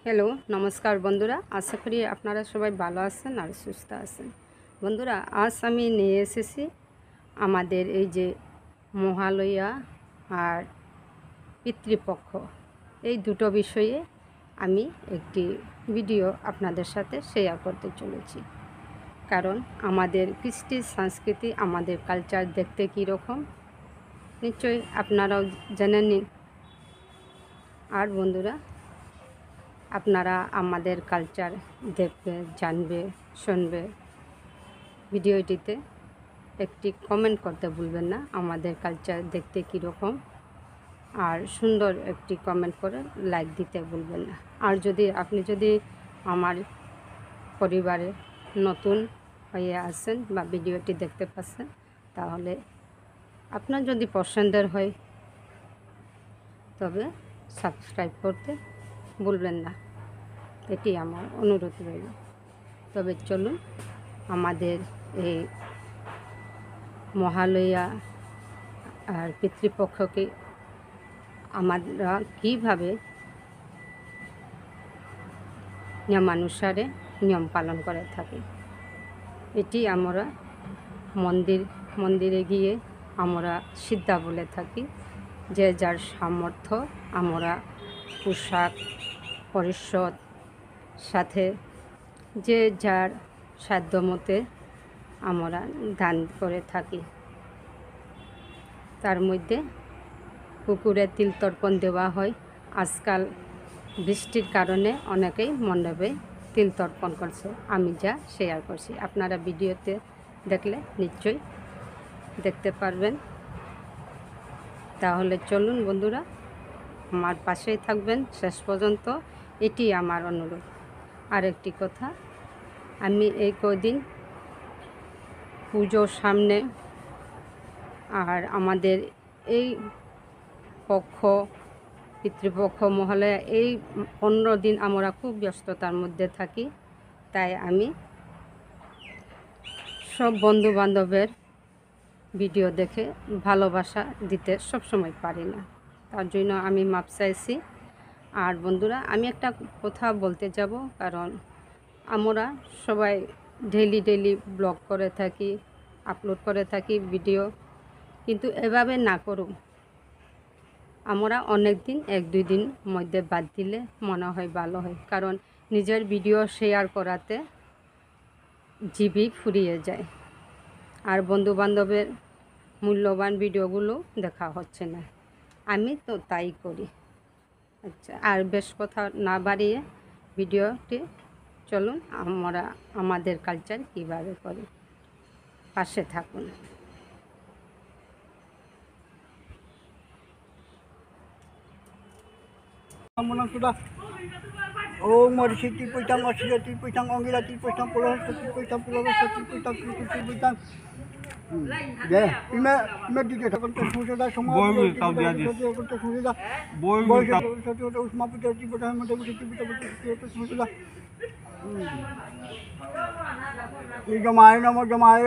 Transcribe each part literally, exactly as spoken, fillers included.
হ্যালো, নমস্কার বন্ধুরা, আশা করি আপনারা সবাই ভালো আছেন আর সুস্থ আছেন। বন্ধুরা, আজ আমি নিয়ে এসেছি আমাদের এই যে মহালয়া আর পিতৃপক্ষ, এই দুটো বিষয়ে আমি একটি ভিডিও আপনাদের সাথে শেয়ার করতে চলেছি। কারণ আমাদের কৃষ্টি সংস্কৃতি, আমাদের কালচার দেখতে কীরকম, নিশ্চয়ই আপনারাও জেনে নিন। আর বন্ধুরা, আপনারা আমাদের কালচার দেখবে, জানবে, শুনবে, ভিডিওটিতে একটি কমেন্ট করতে ভুলবেন না। আমাদের কালচার দেখতে কীরকম, আর সুন্দর একটি কমেন্ট করে লাইক দিতে ভুলবেন না। আর যদি আপনি যদি আমার পরিবারে নতুন হয়ে আসেন বা ভিডিওটি দেখতে পাচ্ছেন, তাহলে আপনার যদি পছন্দের হয়, তবে সাবস্ক্রাইব করতে ভুলবেন না, এটি আমার অনুরোধ রইল। তবে চলুন, আমাদের এই মহালয়া আর পিতৃপক্ষকে আমরা কীভাবে নিয়মানুসারে নিয়ম পালন করে থাকি। এটি আমরা মন্দির, মন্দিরে গিয়ে আমরা সিদ্ধা বলে থাকি। যে যার সামর্থ্য আমরা পোশাক পরিচ্ছদ সাথে যে যার সাধ্য মতে আমরা দান করে থাকি। তার মধ্যে পুকুরে তিল তর্পণ দেওয়া হয়। আজকাল বৃষ্টির কারণে অনেকেই মণ্ডপে তিল তর্পণ করছে, আমি যা শেয়ার করছি। আপনারা ভিডিওতে দেখলে নিশ্চয়ই দেখতে পারবেন। তাহলে চলুন বন্ধুরা, আমার পাশেই থাকবেন শেষ পর্যন্ত, এটি আমার অনুরোধ। আর একটি কথা, আমি এই কদিন পুজোর সামনে আর আমাদের এই পক্ষ, পিতৃপক্ষ, মহালয়া, এই পনেরো দিন আমরা খুব ব্যস্ততার মধ্যে থাকি। তাই আমি সব বন্ধু বান্ধবের ভিডিও দেখে ভালোবাসা দিতে সবসময় পারি না, তার জন্য আমি মাপ চাইছি। আর বন্ধুরা, আমি একটা কথা বলতে যাব, কারণ আমরা সবাই ডেইলি ডেইলি ব্লগ করে থাকি, আপলোড করে থাকি ভিডিও, কিন্তু এভাবে না করুন। আমরা অনেক দিন, এক দুই দিন মধ্যে বাদ দিলে মনে হয় ভালো হয়, কারণ নিজের ভিডিও শেয়ার করাতে জিবি ফুরিয়ে যায়, আর বন্ধু বান্ধবের মূল্যবান ভিডিওগুলো দেখা হচ্ছে না। আমি তো তাই করি। আচ্ছা, আর বেশ কথা না বাড়িয়ে ভিডিওটি চলুন, আমরা আমাদের কালচার কীভাবে করি, পাশে থাকুন। মনং সুদা। ওম মরিষি ত্রিপুইতাং, অসিরে ত্রিপুইতাং, অঙ্গিরা ত্রিপুইতাং, পুলহস্ত ত্রিপুইতাং, পুলহস্ত ত্রিপুইতাং, ত্রিপুই ত্রিপুইতাং। হুম, দে, ইমে, ইমে দিকে থাকুন তো সুজা দা, সমা বই দিকে তাও দিয়া দিস। থাকুন তো সুজা দা। বই বই তাও। সত্যি কথা উষ্মা পিতা ত্রিপুইতাং, মধ্যে উঠে ত্রিপুইতাং, ত্রিপুই ত্রিপুইতাং, সুজা দা। হুম। এই জমায় নমো, জমায়।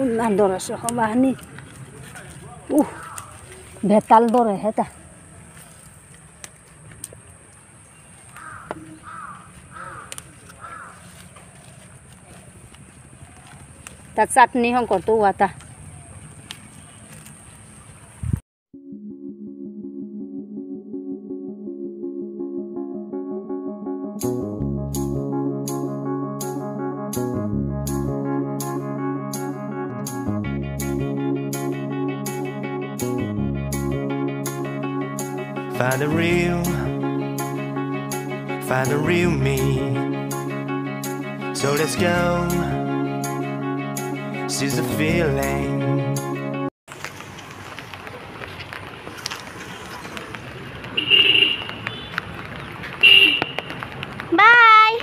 উন্না দরে সহ বাহানি। উহ, বেতাল দরে হেতা। তা চাটনি হং করতো ওয়াতা। Find the real, find the real me. So let's go. Seize the feeling. Bye.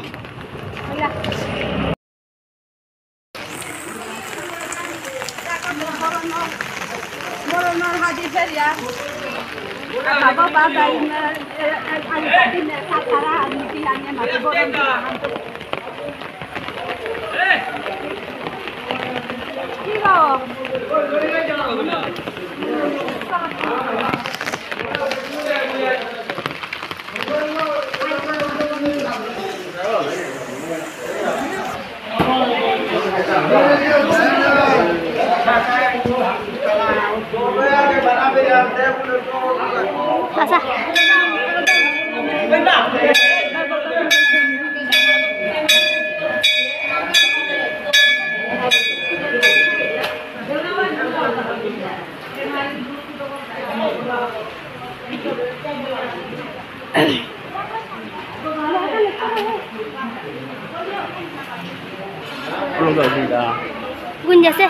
কোন যাচ্ছে?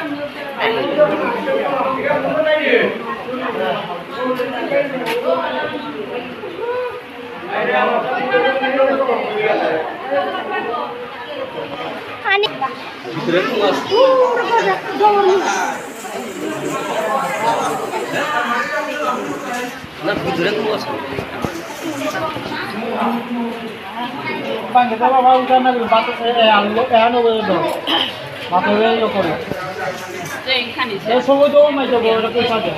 আনি। ভিতরে কোন আছে? না, ভিতরে কোন আছে? পাঙ্গে তো বাবা উঠা না, বাতাস এ, এ, আনলো, এ, আনো করে দাও। বাতাস এ, ইয়ে করে। এ, সময় তো, মাই তো, বড় করে সাজে।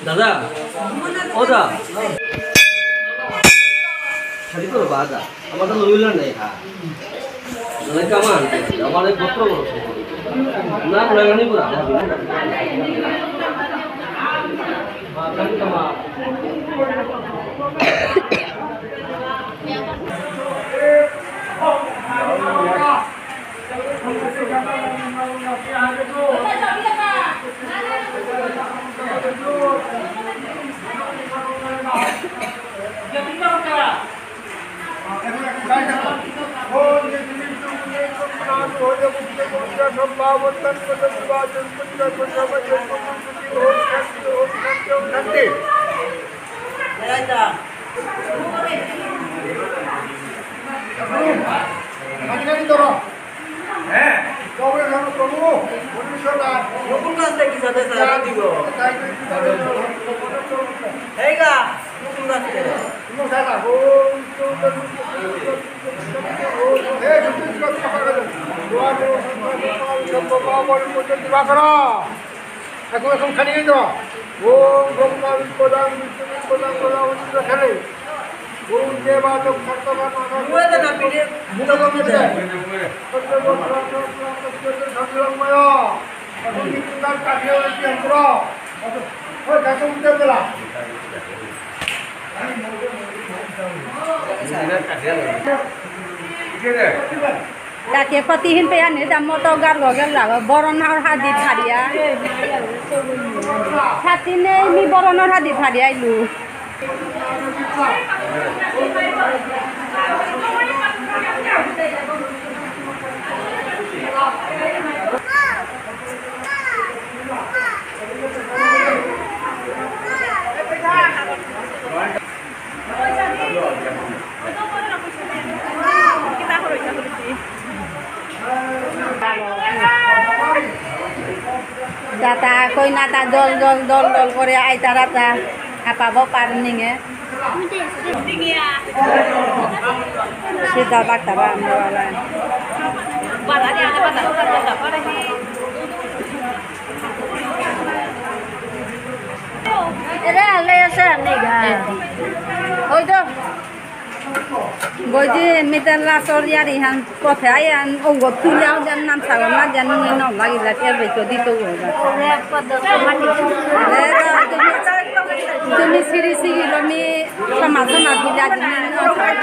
দাদা, ও দা, খালি করো বা, দা। আমার তো লইল নাই, হ্যাঁ। মানে কামান, আমার এই পত্র বড়। না, লইল নি পুরা। এখন, এখন খালি এই তো। ওম ব্রহ্মা বিদ্যদাং বিষ্ণু বিদ্যদাং বলা উচিত খেলে। ওম দেবা দক্ষাত্মা নানা মুখে তো না পিঠে, মুখে তো মুখে। সত্য বক্তা সত্য সত্য সত্য সত্য সত্য। এখন কিন্তু তার কাছে ওই যন্ত্র। ওই কাছে উঠতে দিলা। তাকে প্রতিহীন পেয়া নে, যা মতো গার গগেল লাগো, বরণর হাদি ফারিয়া। সাথী নেই, মি বরণর হাদি ফারিয়া আইলু। যাতা কইনাতা জল জল জল জল করে আইতারাতা হাপাবো পার নিঙে। সিধা ডাক্তার আমরা। এরে আলে আছে আনে গা। ওই তো। বইজি, মিতার লাসর ইয়ারি হান, পথে আই হান, ও গো তুলে আও জান নাম সাগর না জান নি নাম লাগি লাগে, বেচো দি তো ও গো। এরে, তুমি, তুমি সিরি সিরি লো মি, সমাজ সমাজ দি জানি নি নাম সাগর।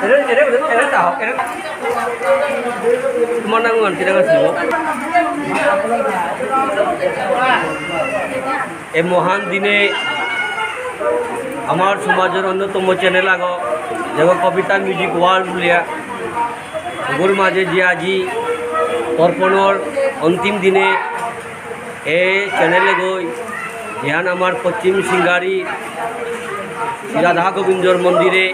এরে, এরে, এরে, এরে তাও, এরে। তোমার নাম কি? নাম আছে গো? এ মহান দিনে আমার সমাজর অন্যতম চ্যানেল আগ, যেগো কবিতা মিউজিক ওয়ার্ল্ড বুলিয়া, ওগর মাঝে যে আজি তর্পণর অন্তিম দিনে এ চ্যানেল এগই যেহান আমার পশ্চিম সিঙ্গারি শ্রী রাধা গোবিন্দর মন্দিরে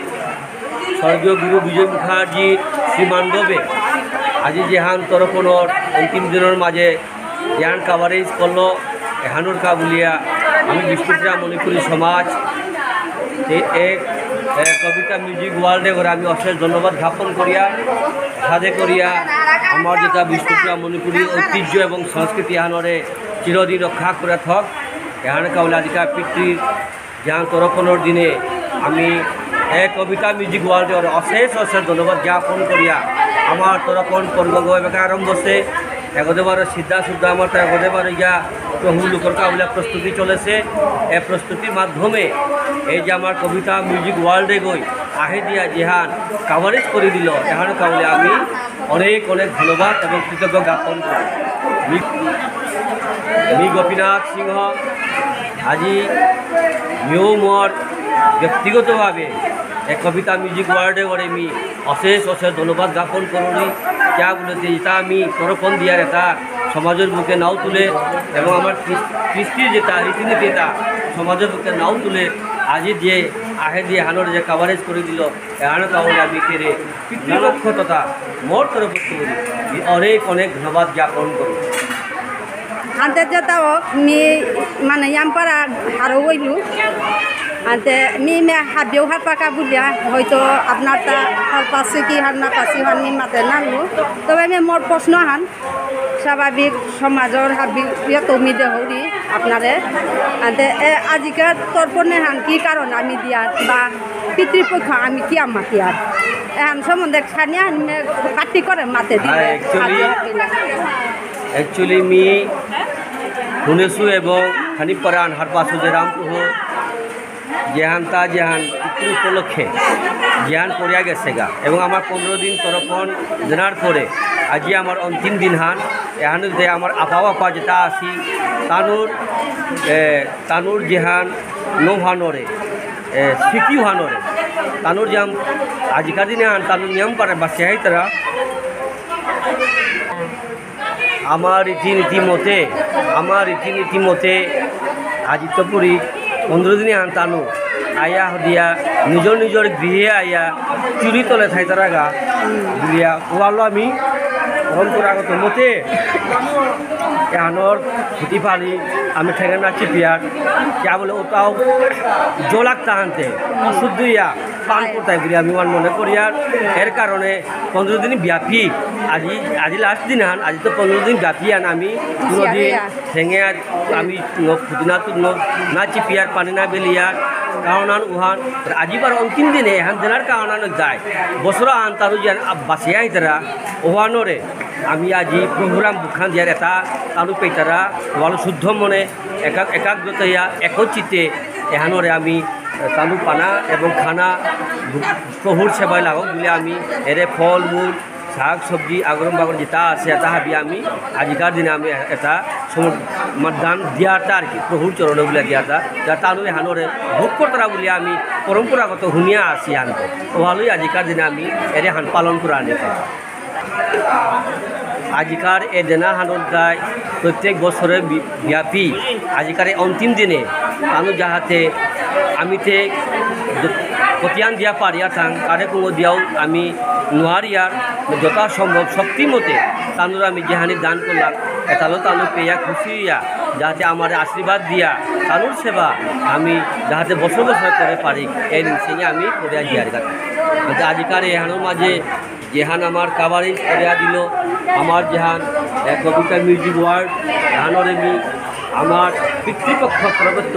স্বর্গীয় গুরু বিজয় মুখার্জির শ্রীমণ্ডপে আজি যেহান তর্পণর অন্তিম দিনর মাঝে যেহান কাভারেজ করলো, এহানর কা বুলিয়া আমি বিষ্ণুপ্রিয়া মণিপুরী সমাজ এ, এ, এ, কবিতা মিউজিক ওয়ার্ল্ড এগরে আমি অশেষ ধন্যবাদ জ্ঞাপন করিয়া, সাদে করিয়া আমার যেটা বিষ্ণুপ্রিয়া মণিপুরী ঐতিহ্য এবং সংস্কৃতি এহানরে চিরদিন রক্ষা করে থক। এহান কাউলে আজিকা পিতৃ জ্ঞান তর্পণর দিনে আমি এ কবিতা মিউজিক ওয়ার্ল্ডর অশেষ অশেষ ধন্যবাদ জ্ঞাপন করিয়া আমার তর্পণ পর্ব এবাকা আরম্ভ হচ্ছে। এগোদে বারো সিদ্ধা শুদ্ধা আমার তো এগোদে বারো ইয়া প্রভু লোকর কাউলে প্রস্তুতি চলেছে। এ প্রস্তুতির মাধ্যমে এই যে আমার কবিতা মিউজিক ওয়ার্ল্ড এগই আহে দিয়া যেহান কাভারেজ করে দিল, এহান কাউলে আমি অনেক অনেক ধন্যবাদ এবং কৃতজ্ঞ জ্ঞাপন করি। মি, মি গোপীনাথ সিংহ, আজি মিও মোর ব্যক্তিগতভাবে এ কবিতা মিউজিক ওয়ার্ল্ড এগরে মি অশেষ অশেষ ধন্যবাদ জ্ঞাপন করুরি। কিয়া বুলতে যেটা আমি তর্পণ দিয়ার এটা সমাজর বুকে নাও তুলে এবং আমার কৃষ-, কৃষ্টির যেটা রীতিনীতি এটা সমাজর বুকে নাও তুলে, আজি দিয়ে আহে দিয়ে হানোর যে কাভারেজ করে দিল, এহানো তাহলে আমি কেরে পিতৃপক্ষ তথা মোর তরফ থেকে অনেক অনেক ধন্যবাদ জ্ঞাপন করি। আনতে যেটা হোক, মি মানে ইয়ামপারা হারো হইলু। আনতে মি মে হাবিও হার পাকা বুলিয়া, হয়তো আপনার তা হার পাশে কি হার না পাশে হার মি মাতে নানু। তবে আমি মোর প্রশ্ন হান, স্বাভাবিক সমাজর হাবি ইয়ে তো মি দেহরি আপনারে। আনতে এ আজিকার তর্পণে হান কি কারণ আমি দিয়া বা পিতৃপক্ষ আমি কি আমাতিয়ার? এহান সম্বন্ধে খানি আন মে কাটি করে মাতে দিলে। হ্যাঁ, actually, আজি হাবিলা। Actually, মি হুনেসু এবং খানি পরে আনহার পাশু যে রামপ্রভু যেহান তা যেহান পিতৃ উপলক্ষে যেহান করিয়া গেছে গা এবং আমার পনেরো দিন তর্পণ দেনার পরে আজি আমার অন্তিম দিন হান। এহান যে আমার আপা বাপা যেটা আছি তানুর, এ, তানুর যেহান নৌ হানরে, এ, স্মৃতি হানরে, তানুর যেহান আজিকার দিনে হান তানুর নিয়ম পারে বাসিয়া তারা আমার রীতিনীতি মতে, আমার রীতিনীতি মতে আজি তো পুরি পনেরো দিনে আনতানু আয়া হদিয়া নিজর নিজর গৃহে আয়া চুরি তলে থাইতারাগা বুলিয়া ওয়ালো আমি পরম্পরাগত মতে এহানোর ফুটি ফালি আমি ঠেঙ্গা না চিপিয়ার কিয়া বলে ওটাও জলাক তাহান্তে অশুদ্ধ ইয়া পান করতাই বুলি আমি ওয়ান মনে করিয়ার। এর কারণে পনেরো দিন ব্যাপী, আজি, আজি লাস্ট দিন হান, আজি তো পনেরো দিন ব্যাপী হান আমি কোনো দিন ভেঙে আর আমি ন-, খুদিনা তো ন-, না চিপিয়ার পানি না বেলিয়ার, কারণ হান উহান, আজি বার অন্তিম দিনে হান দেনার কারণ হান যায়। বছর আন তারু যে আ-, বাসিয়া আইতারা, ওহানরে আমি আজি প্রভুরাম বুখান দিয়ার এটা তালু পেতারা, ওয়ালো শুদ্ধ মনে, একা-, একাগ্রতা ইয়া, একচিত্তে এহানরে আমি তালু পানা এবং খানা প্রভুর সেবায় লাগক বলে আমি এরে ফল মূল, শাক সবজি, আগরম বাগরম যেটা আছে, এটা হাবি আমি আজিকার দিনে আমি এটা সমর-, আমার দান দিয়াটা আর কি, প্রভুর চরণে বলে দিয়াটা, যা তালু এহানরে ভোগ করতারা বলে আমি পরম্পরাগত হুনিয়া আসি আনতে। ওহালই আজিকার দিনে আমি এরে হান পালন করে আনি। আজিকার এ দেনা হানর দায় প্রত্যেক বছরে বি-, ব্যাপী আজিকার এই অন্তিম দিনে আমি যাহাতে আমিতে য-, কতিয়ান দিয়া পারিয়া থাং, কারে কুঙো দিয়াও আমি নোয়ারিয়ার যথাসম্ভব শক্তি মতে তানুর আমি যেহানি দান করলাম। তানু তানু পেয়া খুশি হইয়া যাহাতে আমার আশীর্বাদ দিয়া তানুর সেবা আমি যাহাতে বছর বছর করে পারি, এই নিশ্চয় আমি করে যাই আর কি। আজিকার এহানোর মাঝে যেহান আমার coverage করিয়া দিল, আমার যেহান, এ, কবিতা Music World, এহানরে মি আমার পিতৃপক্ষ তরফেত্ত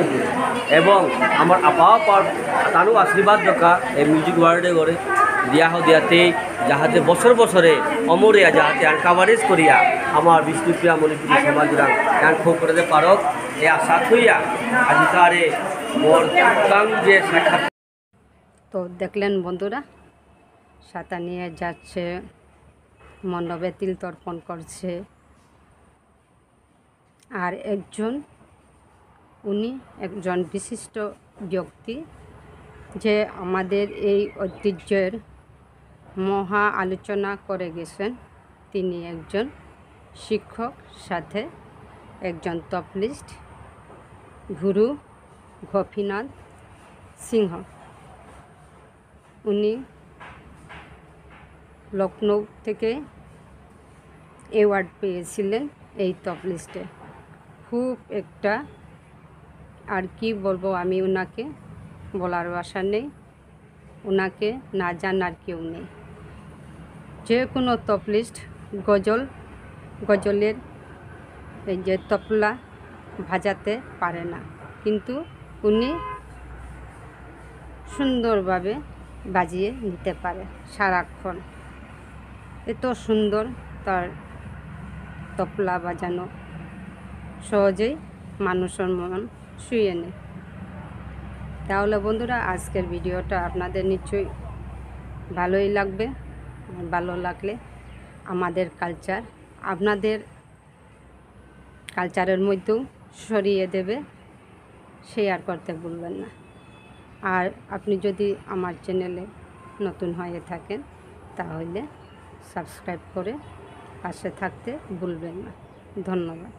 এবং আমার আপা আপার তানু আশীর্বাদ দরকার, এ, Music World এ করে দিয়া হো দিয়াতে, যাহাতে বছর বছরে অমরিয়া যাহাতে আর coverage করিয়া আমার বিষ্ণুপ্রিয়া মণিপুরী সমাজ রাং এহান খো করে দে পারক, এ আশা থইয়া আজিকারে মোর কাং যে সাক্ষাৎ। তো দেখলেন বন্ধুরা, সাতা নিয়ে যাচ্ছে, মণ্ডপে তিল তর্পণ করছে। আর একজন, উনি একজন বিশিষ্ট ব্যক্তি, যে আমাদের এই ঐতিহ্যের মহা আলোচনা করে গেছেন। তিনি একজন শিক্ষক, সাথে একজন তবলিস্ট, গুরু গোপীনাথ সিংহ। উনি লখনৌ থেকে অ্যাওয়ার্ড পেয়েছিলেন এই তবলিস্টে। খুব একটা, আর কি বলবো আমি ওনাকে, বলার ভাষা নেই। ওনাকে না জানার কেউ নেই। যে কোনো তবলিস্ট গজল, গজলের এই যে তবলা বাজাতে পারে না, কিন্তু উনি সুন্দরভাবে বাজিয়ে নিতে পারে সারাক্ষণ। এত সুন্দর তার তবলা বাজানো, সহজেই মানুষের মন ছুঁয়ে নেয়। তাহলে বন্ধুরা, আজকের ভিডিওটা আপনাদের নিশ্চয়ই ভালোই লাগবে। আর ভালো লাগলে আমাদের কালচার আপনাদের কালচারের মধ্যেও ছড়িয়ে দেবে, শেয়ার করতে ভুলবেন না। আর আপনি যদি আমার চ্যানেলে নতুন হয়ে থাকেন, তাহলে সাবস্ক্রাইব করে পাশে থাকতে ভুলবেন না। ধন্যবাদ।